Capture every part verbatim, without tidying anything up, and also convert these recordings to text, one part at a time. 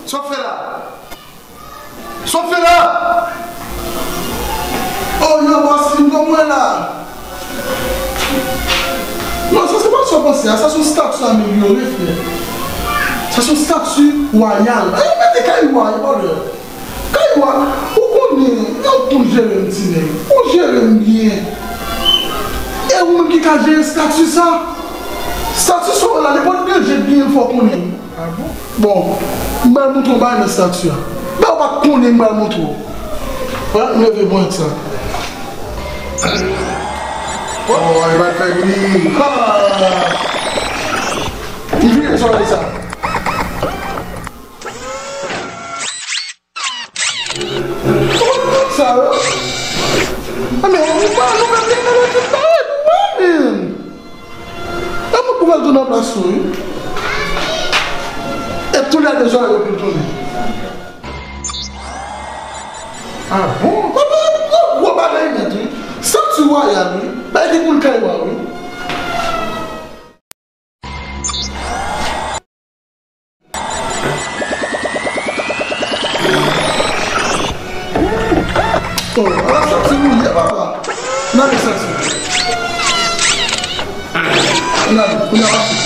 Sa w fè la? Sa w fè la? Oh, yo, bòs, vin kòm mwen la. Non, sa se pa sa w panse a. Sa se yon stati amelyore, frè. Sa se yon stati wayal. Ay, mete kay wa, e vòlè. Kay wa, ou konnen, yon pou jere m, ti nèg. Ou jere m byen. E ou menm ki ka jere stati sa. Stati sa w la, nenpòt danje byen fò konnen. Ah bon? Bon, m pral montre w bagay nan stati a. Ben, ou pa t konnen m pral montre w. Wè, m leve pran sa. Oh, e pa t fè bri. Ha! M vire sòlèy sa. Kòman sa yo? A, men, ou pa, nou pa byen nan tout bagay pou mwen, men. An mwen pou al tounen nan plas ou, wi. E tou lè de zòrèy yo pou l tounen. Ah bon? Papa, gwo, gwo bagay nèt, wi. Santi wayal, wi. Bay ki pou l kay wa, wi. Oh, ala sa ti nou ye, papa. N ale sa ti. N ale, pou n al mache.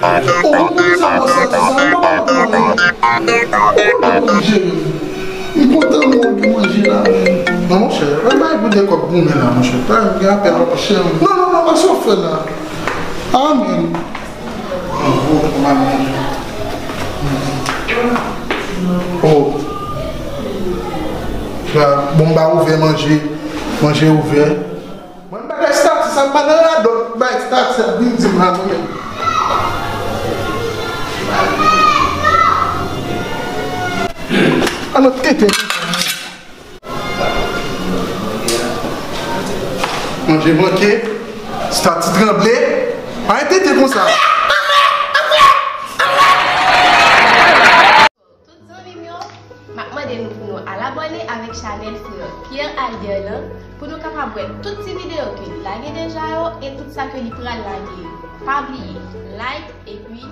Oh, ou konn sa, mwen santi sa, m pa konn anyen. Ou konn mwen pou jere m. M kontan mwen pou manje la, men. Non, monchè, mwen bay pou de kòb goumen la, monchè. Pa gen apèl, monchè. Non, non, non, pa sa w fè la. Amen. Oh. Bon, m ba ouvè manje. Manje ouvè. Mwen, m pa bay stati sa, m pa nan radòt bay stati sa, vin di m la, mwen menm. Alò, tete. Manje manke, stati tranble. Pa gen tete konsa. Tout zanmi m yo, m ap mande nou pou nou al abòne avèk chanèl frè Pierre Albert lan, pou nou kapab wè tout ti videyo ke li lage deja yo e tout sa ke li pral lage yo. Pa bliye, like epi